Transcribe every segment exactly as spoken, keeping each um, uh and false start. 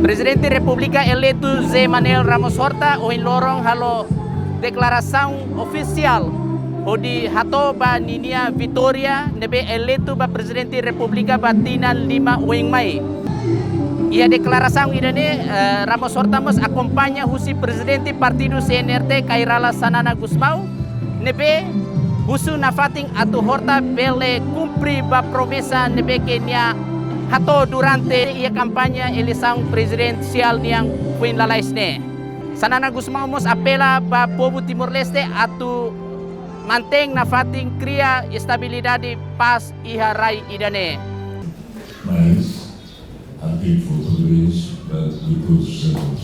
Prezidente Repúblika eleitu José Manuel Ramos Horta ohin loron halo deklarasaun ofisiál hodi hato'o ba ninia vitória ne'ebé eleitu ba Prezidente Repúblika ba tinan lima oin mai. Iha deklarasaun ida-ne'e, eh, Ramos Horta mós akompaña husi Prezidente Partidu C N R T, Kay Rala Xanana Gusmão, ne'ebé husu nafatin atu Horta bele kumpre ba promesa ne'ebé ke nia hato'o durante iha kampaña eleisaun prezidensiál nian foin lalais ne'e. Xanana Gusmão mós apela ba povu Timor-Leste atu mantein nafatin kria estabilidade, pás iha rai ida-ne'e. Mas, antes for tudo isso, da, de todos os anos.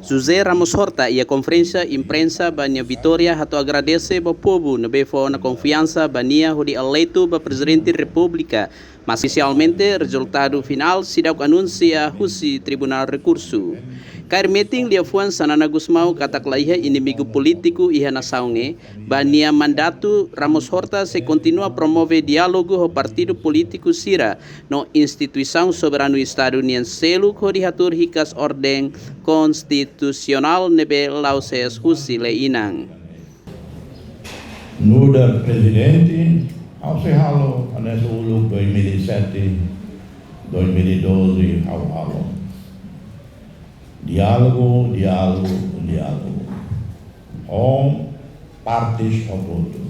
José Ramos Horta iha konferénsia imprensa ba nia vitória hato'o agradese ba povu ne'ebé fó ona konfiansa ba nia hodi eleitu ba Prezidente Repúblika, mas ofisialmente rezultadu finál seidauk anunsia husi Tribunál Rekursu. Kaer metin liafuan Xanana Gusmão katak la iha inimigu polítiku iha nasaun ne'e, ba nia mandatu Ramos Horta sei kontinua promove diálogu ho partidu polítiku sira no instituisaun soberanu Estadu nian seluk hodi hatuur hikas orden konstitusionál ne'ebé la'o sees husi lei-inan. Nu'udar prezidente, ha'u sei halo hanesan uluk dois mil e sete, dois mil e doze, ha'u halo. Diálogu, diálogu, diálogu. Ho partes hotu-hotu.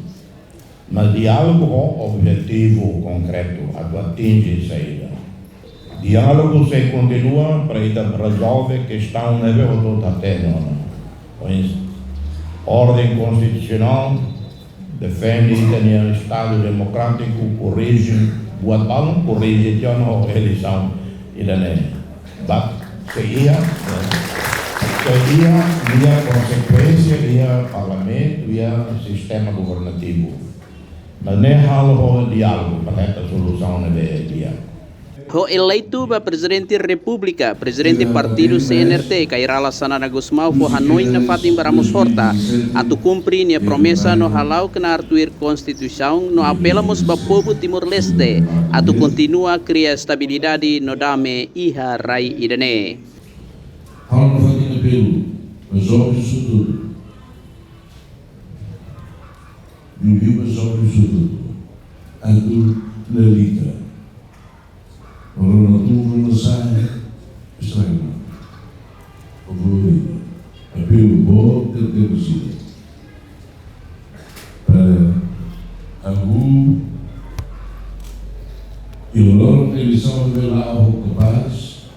Mas diálogu ho objetivu konkretu, atu atinje saida. Diálogu sei kontinua para ita rezolve kestaun ne'ebé hotu-hotu hatene ona. Pois, orden konstitusionál, defende ita-nia Estadu demokrátiku, korrije, buat balun korrije tiha ona ho eleisaun ida-ne'e. But, sei iha, sei iha, iha konsekuénsia, iha parlamentu, iha sistema governativu. Mas ne'e halo ho diálogu, para hetan solusaun ne'ebé di'ak. Ho eleitu ba Prezidente Repúblika, Prezidente Partidu C N R T, Kay Rala Xanana Gusmão fó hanoin nafatin ba Ramos Horta atu kumpre nia promesa no hala'o knaar tuir konstituisaun no apela mós ba povu Timor-Leste atu kontinua kria estabilidade no dame iha rai ida-ne'e. Ha'u nafatin apelu ba joven hotu-hotu. Bibi ba joven hotu-hotu. Atu lalika. Ora atu lalika, estraga. Apelo boot ke te kusida. Para ha'u, iha loron eleisaun ne'e la'o ho kapás,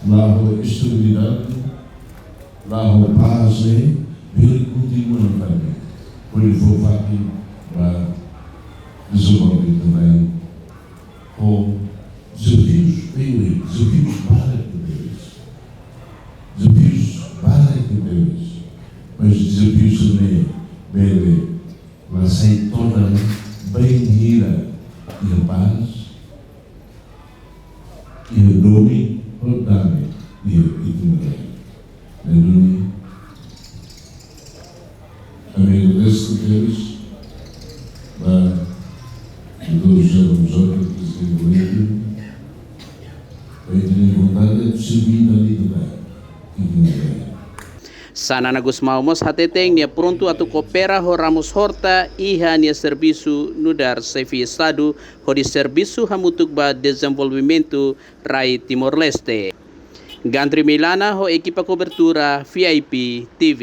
la'o ho estabilidade, la'o ho pás, eh, bele kontinua nafatin. Hodi fó fatin ba dezenvolvimentu nian. Ho dezafius, bem, dezafius barak tebes. Dezafius barak tebes. Mas dezafius ne'e bele la sai todan bainhira iha pás, iha domin, ho dame iha ita-nia rai. Ne'e duni, ami agradese tebes ba Doutór José Ramos Horta, Prezidente eleitu, ba ita-nia vontade atu serbí dala ida ba ita-nia rai. Xanana Gusmão mós hateten nia prontu atu koopera ho Ramos Horta iha nia servisu nu'udar Xefe Estadu hodi servisu hamutuk ba dezenvolvimentu rai Timor-Leste. Gandri Milana ho ekipa kobertura V I P T V.